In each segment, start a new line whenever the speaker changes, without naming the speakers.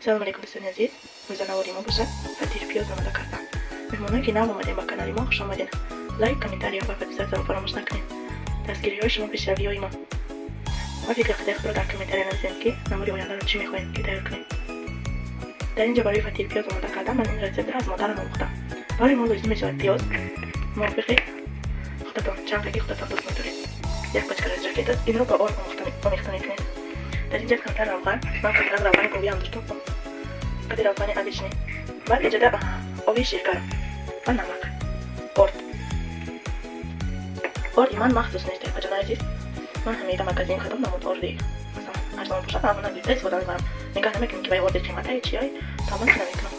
Салом алейкум дӯстони азиз. Рӯзанавори мо бошад фатир пиёз омода кардам. Меҳмоное ки нав омадем ба канали мо, хуш омадед. Лайк, комментария ва подписатсияро фаромӯш накунед. Дастгириҳои шумо пешравиҳои мо. Ва фикри қадари худро дар комментария нависед, ки навори ояндаро чӣ мехоҳем ки тайёр кунем. Дар инҷо барои фатир пиёз омода кардам ман ин рецептро аз модарам омӯхтам. Барои мо лозим мешавад пиёз мувофиқи худатон, чанд ки худатон дӯст медоред. Як пачка ракет аст, инро ба орд омехта мекунед. Дар инҷа камтар равған, ман камтар равғани говӣ ҳам доштам, қади равғани обычный. Баъд инҷода оби ширкар ва намак, орд. Орди ман махсус нест, бачаҳои азиз. Ман ҳамеша магазин хадам намуд орди, масалан, арзон бошад, ҳамона гирифта истифода мебарам. Нигоҳ намекунам ки вай орди қиматае чиай, тамом намекунам.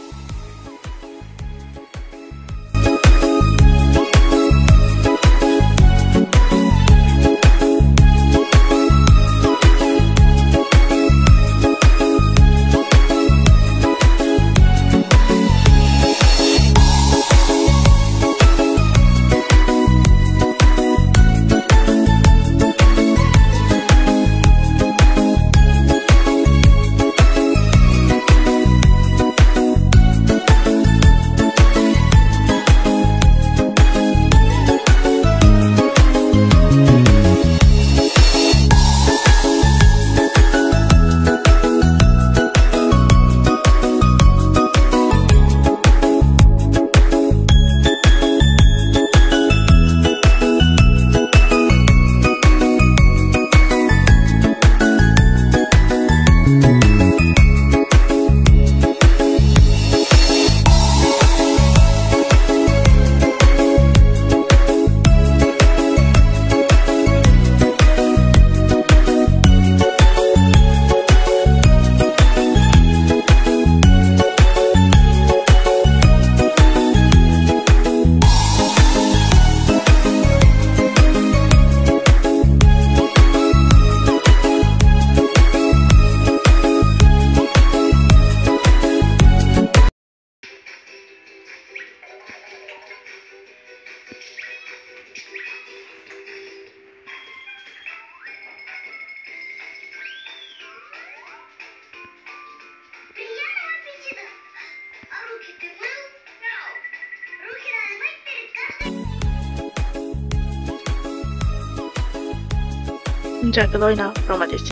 Инҷа гулои нав омадест.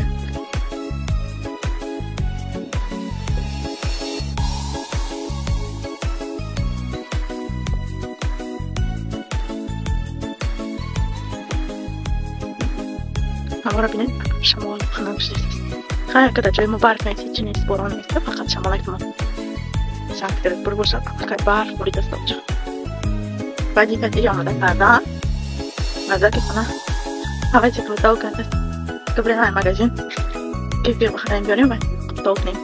Ҳаворо бинед, шамол хунук шудааст. Хайр, ка дар ҷои мо барф нест, ҳеҷ нест, борон нест, фақат шамолак мо. Санкт-Петербург бошад, фақат барф боридааст онҷо. Баъди фатири омода кардан, маззаки хона ҳаваи қурутоб кардааст. Ки бирем магазин, кефир бихарем биёрем ва қурутоб кунем.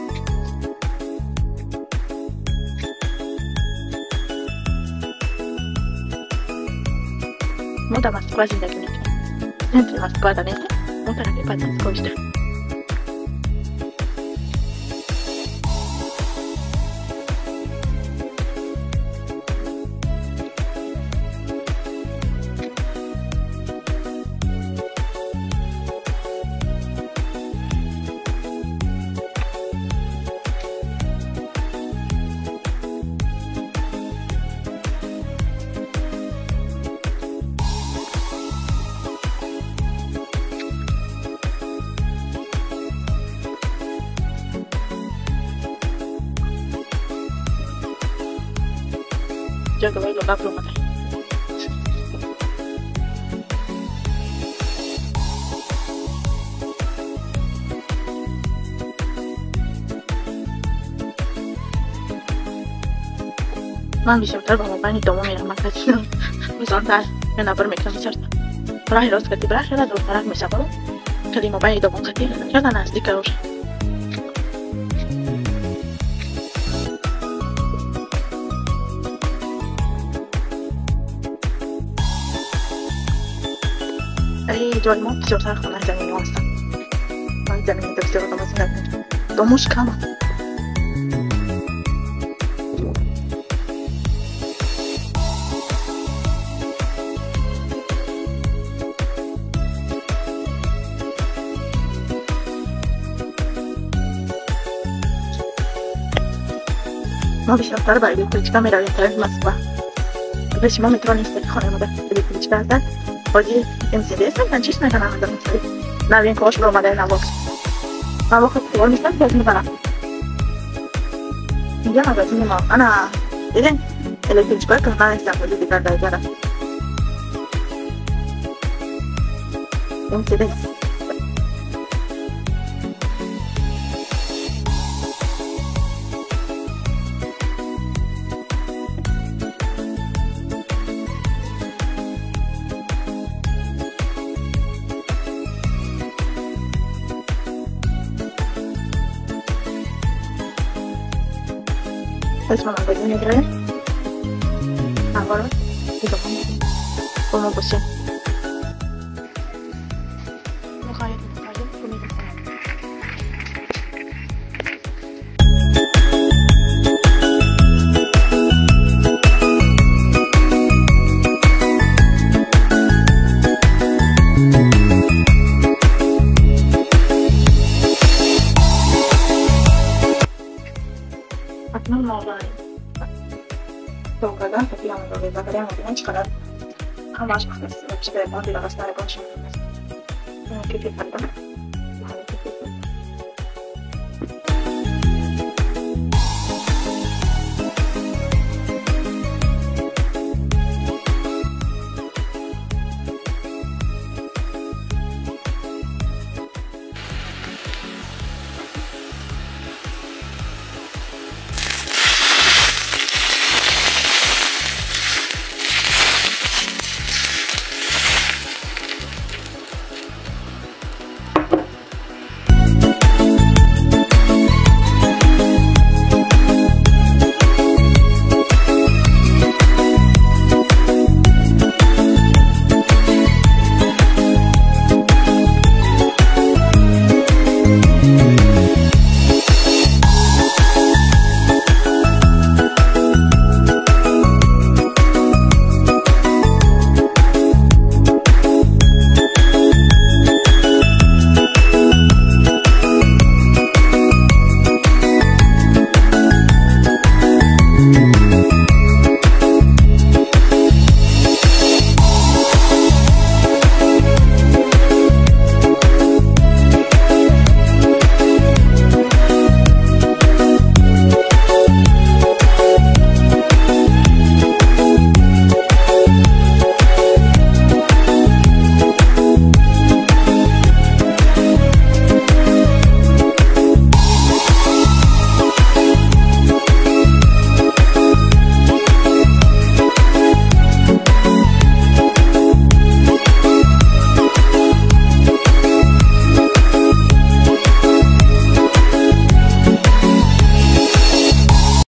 Мо дар Москва зиндагӣ мекунем. Центри Москва да нестем, мо тарафи Подмосковье. Ҷо гулои луғаб омада. Ман бисёртар ба мобайни домо мерам магазин. Рӯзонтар ё набор мекунам бисёртар. Роҳи рост кати бира хеле дуртарак мешавад. Хеле мобайни домо кати хеле наздика уже. Ҷои мо бисёртар хонаи заминиҳо ҳастанд. Хонаи заминида бисёр одамҳо зиндагӣ мекунанд. Домош каманд. Мо бисёртар ба электричка меравем тарафи Москва. Пеши мо метро нест, хонаи мо электричка ҳаста. Ҳозир МЦД аст, чиш наканам, новинкаош баромадаи навоз. Ман вақт хор нестам, боз мебарам. Инҷа магазини мо. Ана, дидем, электричкаи кӯҳна нестам, ҳозир дигар дараҷа рафт. МЦД. Мо магазин медроем. Наворо идома медиҳем. Бо мо бошед. Мо харид кардем, пул медиҳем. Акнун мо то кардан топиямонро реза кардем, мебинем чӣ қадар ҳамааш пухтааст. Вообще ба ягон дилаваста ягон шумо кефир кардам.